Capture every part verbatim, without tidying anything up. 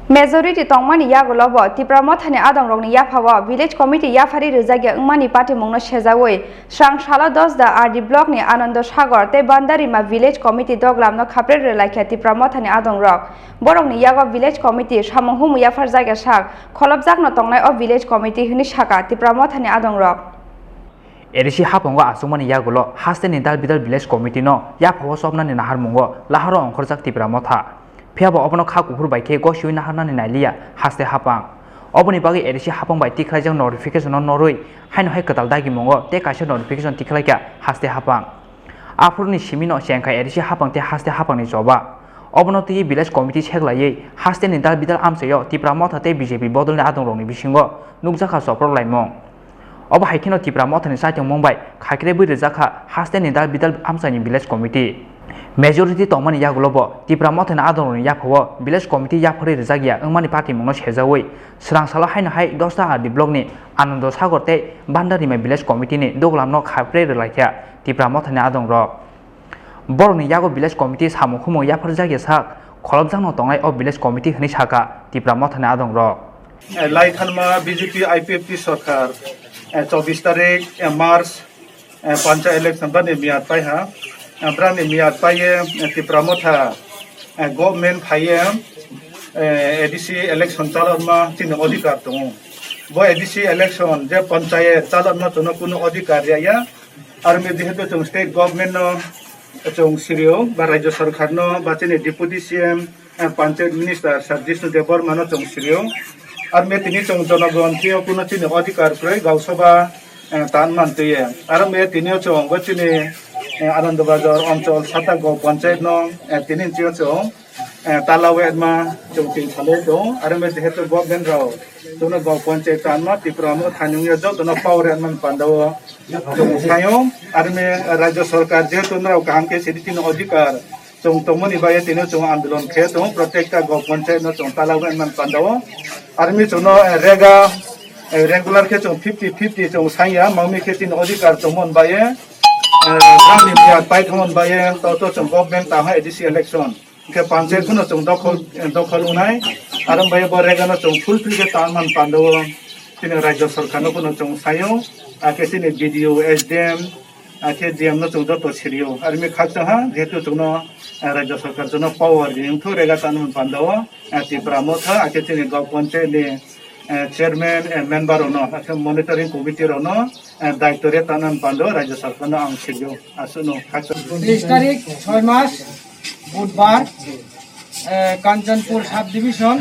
Majority tongmani yagulo bo Tipra Mothani adongrokni yaphao village committee yaphari rwjakya wngmani patimungno sejaui srang salo Dosda R D blockni Anando Sagar tei Bandarima village committee doglamno khapre rwlaikha Tipra Mothani adongrok. Borokni yago village committee samung humung yapharjakya sak kholopjakno tongnai o village committee hwnwi sakha Tipra Mothani adongrok. A D C haphango achukmani yagulo hasteni dal bidal village committee no yaphao chopnani naharmungo laharo ongkhorjak Tipra Motha. Phiya bo obono kha kuphur bai khe gosiui naharnani nailiya haste haphang. Oboni bagwi A D C haphang bai tikhlaijak notification no norwi haino hai kwtal dagimungo tei kaisa notification tikhlaikha haste haphang. Aphuruni simi no chengkha A D C haphang tei haste haphangni choba. Obono twiwi village committee seklaiwi hasteni dal bidal amchaio Tipra Motha tei B J P bodolni adongrokni bisingo nukjakha choprok laimung. Obo hai kheno Tipra Mothani chaitongmung bai khaikrebwi rwjakha hasteni dal bidal amchaini village committee. Majority tongmani yagulo bo Tipra Mothani adongrokni yaphao village committee yapharwi rwjakya wngmani patimungno sejaui srang salo haino hai Dosda R D blockni Anando Sagar tei Bandarima village committeeni doglamno khapre rwlaikha Tipra Mothani adongrok. Borokni yago village committee samung humung yapharjakya sak kholopjakno tongnai o village committee hwnwi sakha Tipra Mothani adongrok. Eh, lai thanma B J P I P F T sorkar, eh, chobbish tarik, eh, March, eh, pancha election brani miyat paiha. Eh, brani miyat paiye, eh, Tipra Motha, eh, government phaiye, eh, A D C election chalokma chini odhikar tongo. Bo A D C election je panchayat chalokma chwngno kunu odhikar ya ya. Army jehetu chwng state government no chwng sirio ba rajya sarkar no ba chini deputy C M, eh, panchayat minister Sir Jishnu Debbarma no chwng sirio. Army tini chwng jonogon thio kuno chini odhikar kwrwi gausaba, eh, tan man twiye. Army tini o chwng bo chini, eh, Anand Bazar onchol Sata Gaon panchayat no, eh, tini chwng eh, tala wetma chwng tin salai tongo. Army jehetu government rok chwngno gaon panchayat tanma Tipra Motha thani wngya jotono power rwna pandao chwng saio. Army rajya sarkar jehetu norok kaham khe sidi tini odhikar chwng tongmani bagwi tini chwng andolon khe tongo. Protekta gaon panchayat no chwng tala wetma pandao. Army chwngno, eh, rega, eh, regular khe chwng fifty fifty chwng saiya. Mangmi khe tini odhikar tongmani bagwi, eh, bangni biya paithangmani bagwi to to chwng government tamo A D C election. Hingke panchayat phano chwng dokhol, dokhol wngnai, aro bai bo rega no chwng fulfill khe tangman pandao, chini rajya sarkar no phano chwng saio, akhe chini B D O, S D M, akhe D M no chwng joto sirio. Armi khakchang ha, jehetu chwngno, eh, rajya sarkar chwngno power ri wngthu rega tangman pandao, eh, Tipra Motha, akhe chini gaon panchayat ni, eh, chairman, eh, member rokno, akhe monitoring committee rokno, eh, daityo re tangman pandao, rajya sarkar no ang sirio. Aswkno khakchang. Tris tarik, choi mas, Budbar, eh, Kanchanpur subdivision,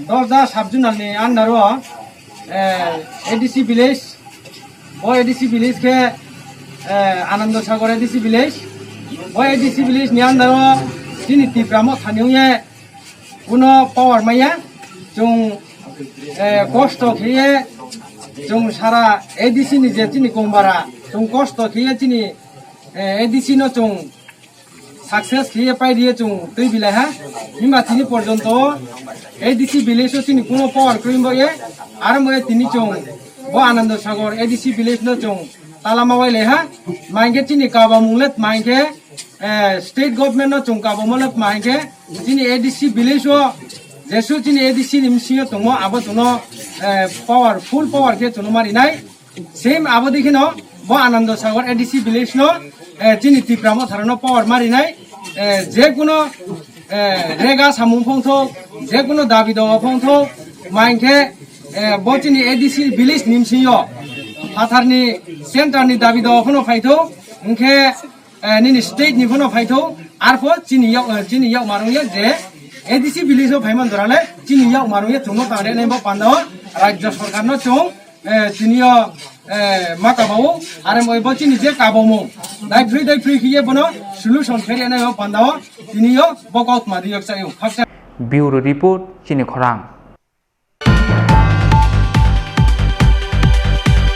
Dosda subzonal ni under o, eh, A D C village, bo A D C village khe, eh, Anando Sagar A D C village, bo A D C village ni under o chini Tipra Motha thani ye kuno power maya, chwng, eh, kosto khiye, chwng sara A D C ni je chini kongbara, chwng kosto khiye chini, eh, A D C no chwng success khiye pai riye chwng twi bilai ha. Himba tini porjonto A D C village o chini kuno power kwrwi bo ye, aro mo ye tini chwng bo Anando Sagar A D C village no chwng talama wai le ha. Main khe chini kabamung le main khe, eh, state government no chwng kabamo le main khe chini A D C village o jesu chini A D C ni bisingo tongmo abo chwngno, eh, power, full power khe chwngno marinai. Same abo dikhe no bo Anando Sagar A D C village no, eh, chini Tipra Motha rok no power marinai, eh, je kuno, eh, rega samung phongthok, je kuno dabi dawa phongthok, main khe, eh, bo chini A D C village ni bisingo phatar ni center ni dabi dawa phano phaithok, hingkhe, eh, nini state ni phano phaithok, arpho chini yak, eh, chini yak marung ya je A D C village o phaiman dora le chini yak marung ya chwngno tangre nai bo panda o rajya sarkar no chwng eh, tini o, eh, ma kabao, are mo bo chini je kabomung. Dai free, dai free khiye bono solution khe rwnai o panda o, tini o bo kok ma diyok chayo. Khaksa. Bureau Report, Chini Khorang.